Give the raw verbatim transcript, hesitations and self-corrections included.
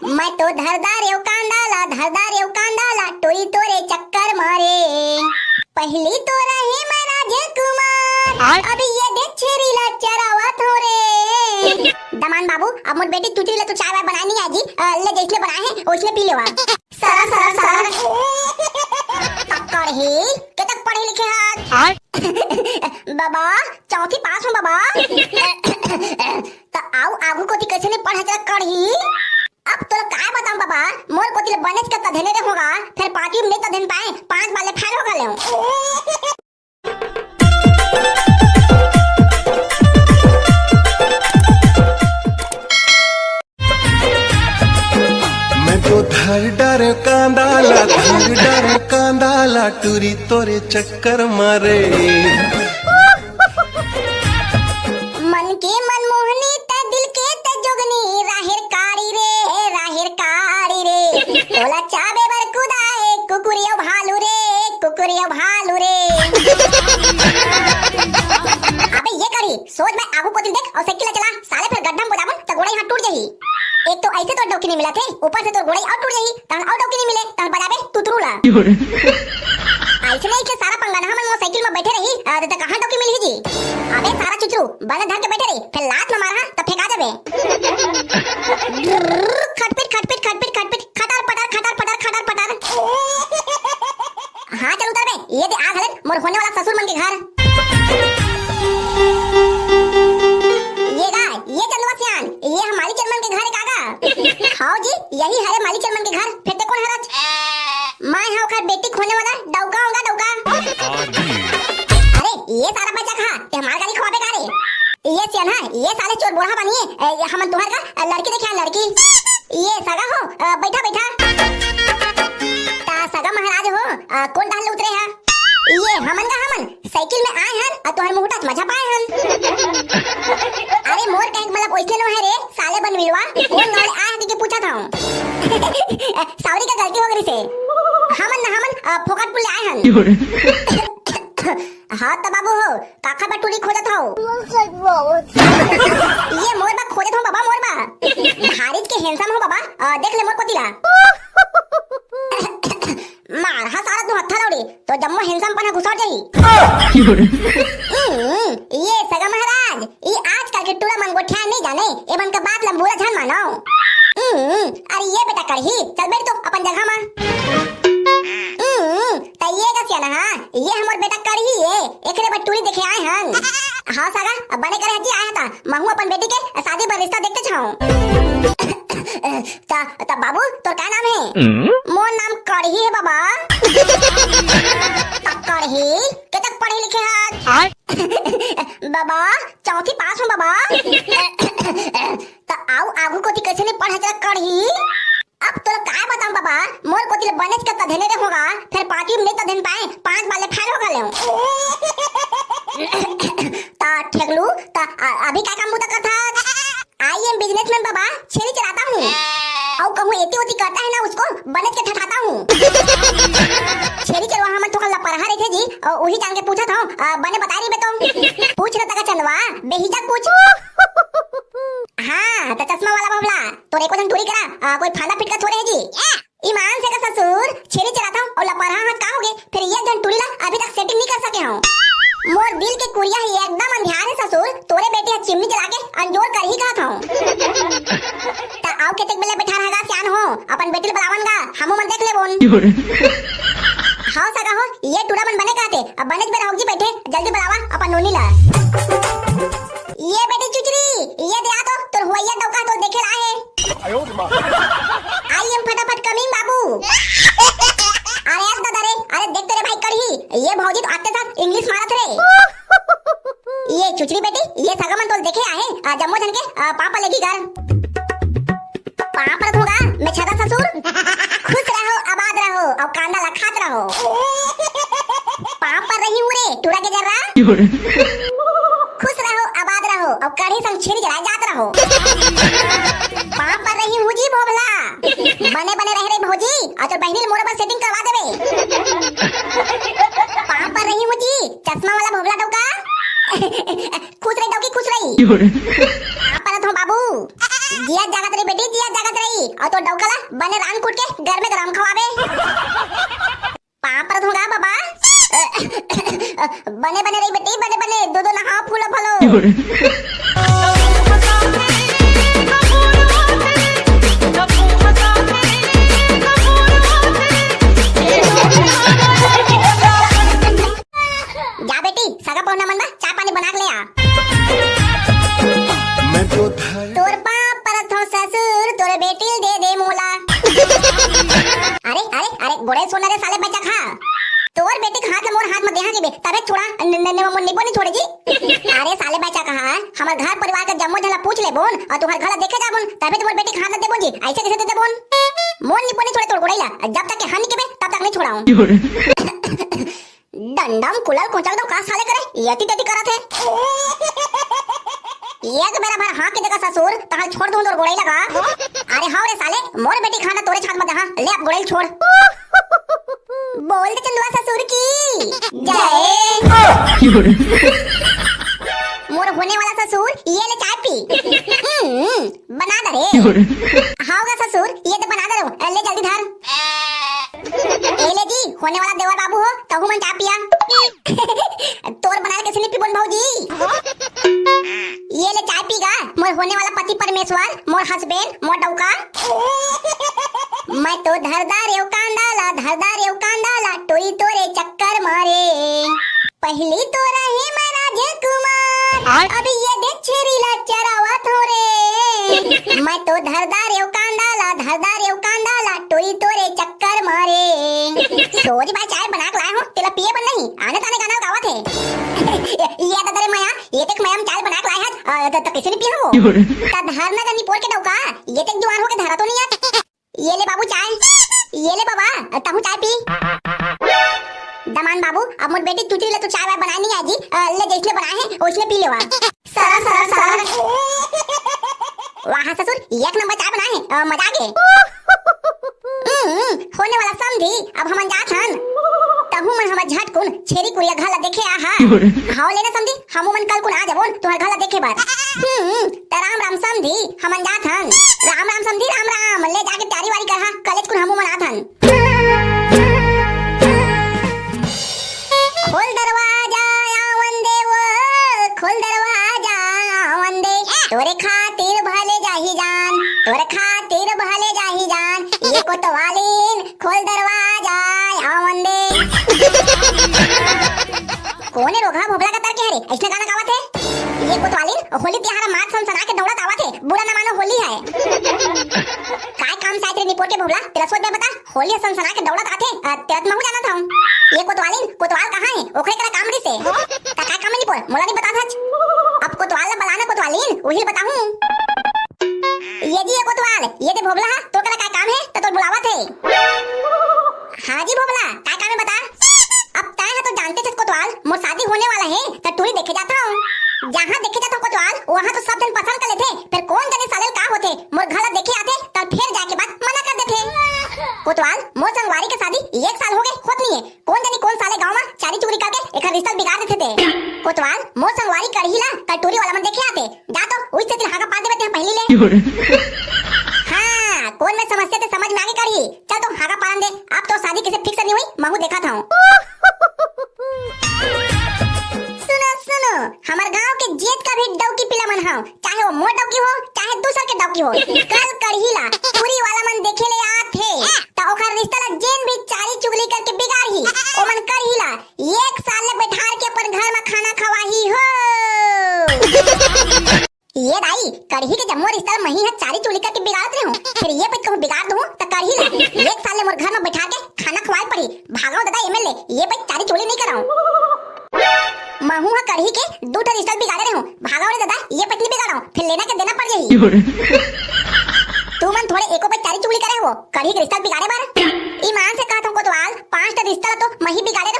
मैं तो धरदा रेव कांदा ला, धरदा रेव कांदा ला, टुरी तोरे चक्कर मारे। पहली तो रहे मैं राजकुमार, आय। अब ये दे छेरी ला चरावत हो रे। दमान बाबू, अब मोर बेटी चुचरी ला तो चाय वाय बनाए नहीं आजी, अ, ले जैसने बनाए है, ओसने पी लेवा। सरा, सरा, सरा। तब कड़ही, केतक पढ़े लिखे हस? आय। बाबा, चौथी पास हूँ बाबा। त आऊ आगू कोती कैसे नहीं पढ़े जरा कड़ही? अब तोला काय बताऊं बाबा, मोर कोती ले बनेच के तधेने रे होगा, फिर पांचवी में नहीं तधेन पाए, पांच बार ले फेल हो गले हूँ। मैं तो धर डर कांदा ला, धर डर कांदा ला, टुरी तोरे चक्कर मारे। मन के मनमोहनी ते दिल के ते जोगनी, राहेर काड़ी रे, राहेर काड़ी रे। तोला चाबे बर कुदाए, कुकुरियो भालू रे, कुकुरियो भालू रे। अबे ये करी, सोच मैं आगू कोती देख और साइकिल चला, साले फिर गड्ढा में बजाबन त गोड़ई हाथ टूट जाही। एक तो ऐसे तो डौकी नहीं मिला थे, ऊपर से तो गोड़ई और टूट जाही, तहन और डौकी नहीं मिले, तहन बजाबे तुतरू ला। ऐसे नहीं के सारा पंगना हमन मोर साइकिल में बैठे रही, अ, त कहाँ डौकी मिलही जी? अबे सारा चुचरू, बने धर के बैठे रही, फिर लात में मारहा, त फेंका देबे। खटपिट, खटपिट, खटपिट, खटपिट, खटर पटर, खटर पटर, खटर पटर। हाँ, चल उतर बे, ये दे आ घलन मोर होने वाला ससुर मन के घर। ये गा, ये चंदवा सियान, ये हम माली चेयरमैन के घर है काका? हाँ जी, यही हरे माली चेयरमैन के घर, फिर ते कौन हरच? मैं हाँ ओखर बेटी के होने वाला डौका होगा, डौका। अरे, ये सारा बच्चा कहा, ते हमार गाली खवाबे का रे? ये सियान है, ये साले चोर बोरहा बनिए, ए, ये हमन तुहर का लड़की देखे हैं, लड़की। ये सगा हो, अ, बैठा, बैठा। ता सगा महाराज हो, अ, कौन डहर ले उतरे है? ये हमन का हमन साइकिल में आए हन, अ, तुहर मुहूर्त मजा पाए हन। अरे मोर कहे के मतलब ओइसने नो है रे, साले बनविलवा, कौन गाँव ले आए हन के पूछा था। सावरी का गलती हो गई से। हमन ना हमन, अ, फोकट पुल ले आए हन। हाँ त बाबू हो, काखर बा टूरी खोजत हव? ये मोर बा खोजत हव बाबा, मोर बा। भारीच के handsome हो बाबा, अ, देख ले मोर कोती ला। मार हा सारा तू हत्था लौड़ी, तो जम्मो handsome पन ह घुसर जाही। हम्म, ये सगा महाराज, ये आजकल के टूरा मन गोठिया नहीं जाने, ए मन के बात ल बुरा झन मानो। हम्म, अरे ये बेटा कड़ही, चल बैठ तो अपन जगह मा। हम्म, त ये का सियान हा, ये हमर बेटा कड़ही ए, एकरे बर टूरी देखे आए हन। हाँ सगा, अब बने करे हजी आए हता, महू अपन बेटी के शादी बर रिश्ता देखते छाऊं। त, त बाबू, तोर का नाम है? मोर नाम कड़ही है बाबा। त कड़ही, केतक पढ़े लिखे हस? बाबा, चौथी पास हूँ बाबा। त आऊ आगू कोती कैसे नहीं पढ़ा जरा कड़ही? अब तोला काय बताऊं बाबा, मोर कोती ले बनेच के तधेने रे होगा, फिर पांचवी में नहीं तधेन पाए, पांच बार ले फेल हो गले हूँ। त ठेकलू, त अ-, अभी काय काम मुद्दा करथा? I am businessman बाबा, छेरी चराता हूँ। अउ कहूँ एती ओती करता है ना उसको, बनेच के ठठाता हूँ। छेरी चरवा हमन थोकन लपरहा रहिथे जी, अउ उही जान के पूछत हूँ, अ, बने बताई रहिबे तो। पूछ न तका चंदवा, बेहिचक पूछ। हाँ, त चश्मा वाला भोभला, तोर एको झन टूरी करा, आ, कोई फांदा फिटका थोड़े है जी। ईमान से का ससुर, छेरी चराथंव अउ लपरहा हंव का होगे, फेर एक झन टूरी ला अभी तक setting नहीं कर सके हंव। मोर दिल के कुरिया ही एकदम अंधियार है ससुर, तोरे बेटी ह चिमनी जला के अंजोर करही कहत हंव। त अउ केतेक बेले बैठा रहा गा सियान हो, अपन बेटी ला बलावन गा, हमू मन देख लेबोन। हव सगा हो, ये टूरा मन बने कहते, अब बनेच बेरा होगे जी बैठे, जल्दी बलावा अपन नोनी ला। ये बेटी चुचरी, ये दे आ तो, तोर हुवैया डौका तोर देखे ला हे। आई एम फटाफट कमिंग बाबू। अरे यार दादा रे, अरे देख तेरे भाई कड़ही, ये भौजी तो आते साथ English मारत रे। ये चुचरी बेटी, ये सगा मन तोल देखे आहे, आ, जम्मो झन के, आ, पाँव परे लेगी कर। पाँव परत हंव गा, मैं छदा ससुर। खुश रहो, आबाद रहो, अउ कांदा ला खात रहो। पाँव पर रही हूँ रे, टूरा के जर्रा। खुश रहो, आबाद रहो, अउ कढ़ी संग छेरी जलाए जात रहो। पाँव पर रही हूँ जी भोभला। बने बने रह रे भौजी, अउ तोर बहिनी ले मोरो बर setting करवा देबे। पाँव पर रही हूँ जी, चश्मा वाला भोभला डौका। खुश रही डौकी, खुश रही। पाँव परत हंव बाबू। जिया जागत रही बेटी, जिया जागत रही। अउ तोर डौका ला बने रांध कूट के गरमे गरम खवाबे। पाँव परत हँव गा बाबा। बने बने रही बेटी, बने बने, दो दो नहाव फूलो फलो। जा बेटी, सगा पहुना मन बर चाय पानी बना के ले आ। मैं तो धर तोर पाँव परत हँव ससुर, तोर बेटी ल दे दे मोला। अरे अरे अरे, गोड़े सोना रे साले बच्चा खा। तोर बेटी के हाथ ल मोर हाथ म देहा के बे, तभे छोड़ा, न-, न-, न-, मोर निपो नहीं छोड़े जी। अरे साले बच्चा कहा, हमर घर परिवार के जम्मो झन ला पूछ लेबोन अउ तुँहर घर ला देखे जाबोन, तभे तो मोर बेटी के हाथ ला देबोन जी। अइसे कइसे दे देबोन? मोर निपो नहीं छोड़े तोर गोड़ई ला, जब तक के हन के बे, तब तक नहीं छोड़ाऊँ। डंडम कुलल कोचक दो का साले करे, येती तेती करत हे। एक बेरा भर हाँक के देखा ससुर, तहाँ छोड़ दूँ तोर गोड़ई ला गा। अरे हव रे साले, मोर बेटी के हाथ ला तोरे हाथ म देहा, ले अब गोड़ई ल छोड़। बोल दे चंदुआ ससुर की जय। मोर होने वाला ससुर, ये ले चाय पी। हम्म, बना दे रे। हव गा ससुर, ये तो बना दे रे, ले जल्दी धर। ए ले जी, होने वाला देवर बाबू हो, तहू मन चाय पिया। तोर बनाए कइसे नहीं पीबोन भौजी? ये ले चाय पी गा, मोर होने वाला पति परमेश्वर, मोर husband, मोर डौका। मैं तो धरदा रेव कांदा ला, धरदा रेव कांदा ला, टोई तोरे चक्कर मारे। पहली तो रहे मैं राजकुमार, आय। अब ये देख छेरी ला चरावत हँव रे। मैं तो धरदा रेव कांदा ला, धरदा रेव कांदा ला, टोई तोरे चक्कर मारे। सोच भाई चाय बना के लाए हँव, तेला पिए बर नहीं, आने ताने गाना गावत हे। ये तो तेरे मया, ये देख मया म चाय बना के लाए हस, अ, त, त कइसे नहीं पिए हँव? त धरना का निपोर के डौका, ये देख जुआन होके धरा तो नहीं आत। ये ले बाबू चाय, ये ले बाबा, तहूँ चाय पी। दमान बाबू, अब मोर बेटी चुचरी ले तो चाय वाय बनाए नहीं आय जी, अ, ले जइसने बनाए हे, ओइसने पी लेवा। सरा, सरा, सरा। वाह ससुर, एक नंबर चाय बनाए हे, अ, मजा आ गे। हम्म, होने वाला समधी, अब हमन जात हन। तहूँ मन हमर झटकुन छेरी कुरिया घर ला देखे आहा। हव लेना समधी, हमू मन कल कुन आ जाबोन तुँहर घर ला देखे बर। हम्म, त राम राम समधी, हमन जात हन। राम राम समधी, राम राम। ले जाके तैयारी वारी करहा, कलेच कुन हमू मन आत हन। खोल दरवाजा आवन दे वो, खोल दरवाजा आवन दे। तोरे खातिर भले जाही जान, तोरे खातिर भले जाही जान। ये कोतवालीन, खोल दरवाजा आवन दे। कोने रोगहा भोभला का तरके हरे, अइसने गाना गावत हे? ये कोतवालीन होली तिहार मात सनसना के दौड़त आवत हे, बुरा न मानो होली हे। काय काम साइत रे निपोर के भोभला, तेला सोच बे बता, होली ह सनसना के दौड़त आथे, अ, तेला त महू जानत हँव। ये कोतवालीन, कोतवाल कहाँ हे? ओखरे करा काम रिसे। त काय काम हे निपोर, मोला नहीं बतात हच। अब कोतवाल ला बलाना कोतवालीन, उही ल बताहूँ। ये जी ये कोतवाल, ये दे भोभला हा, तोर करा काय काम हे, त तोर बुलावत हे। हाँ जी भोभला, काय काम हे बता? अब तैं ह तो जानते हस कोतवाल, मोर शादी होने वाला हे, त टूरी देखे जात हँव। जहाँ देखे जात हँव कोतवाल, वहाँ तो सब झन पसंद कर लेथे, फेर कोन जनी साले ल का होथे, मोर घर ला देखे आथे, त फेर जाए के बाद मना कर देथे। कोतवाल, मोर संगवारी के शादी एक साल हो गे, होत नहीं हे, कोन जनी कोन साले गाँव म चारी चुगली करके एखर रिश्ता बिगाड़ देथे ते। कोतवाल, मोर संगवारी कड़ही ला कटोरी वाला मन देखे आथे। जा तो, उही सेती हाँका पार देबे तेहा पहिली ले। हाँ, कोन में समस्या ते समझ में आगे कड़ही। चल तो हाँका पारन दे, अब तो शादी कइसे fix नहीं होही, महू देखत हँव। सुनो, सुनो, हमर गाँव के जेतका भी डौकी पीला मन हव, चाहे वो मोर डौकी हो, चाहे दूसर के डौकी हो, कल कड़ही ला टूरी वाला मन देखे ले आथे, त ओखर रिश्ता ला जेन भी चारी चुगली करके बिगाड़ही, ओमन कड़ही ला एक साल ले बैठार के अपन घर म खाना खवाही हो। ये दाई, कड़ही के जम्मो रिश्ता ल मही ह चारी चुगली करके बिगाड़त रेहूं, फेर ये पइत कहूं बिगाड़ दूं, त कड़ही ला एक साल ले मोर घर म बैठार के खाना खवाए पड़ही। भागव ददा एमे ले, ये पइत चारी चुगली नहीं करव। महू ह कड़ही के दू ठन रिश्ता बिगाड़े रेहूं। भागव रे ददा, ये पइत नहीं बिगाड़व, फेर लेना के देना पड़ जाही। तू मन थोड़े एको पइत चारी चुगली करे हो, कड़ही के रिश्ता बिगाड़े बर। ईमान से कहत हूं कोतवाल, पांच ठन रिश्ता ल तो मही बिगाड़े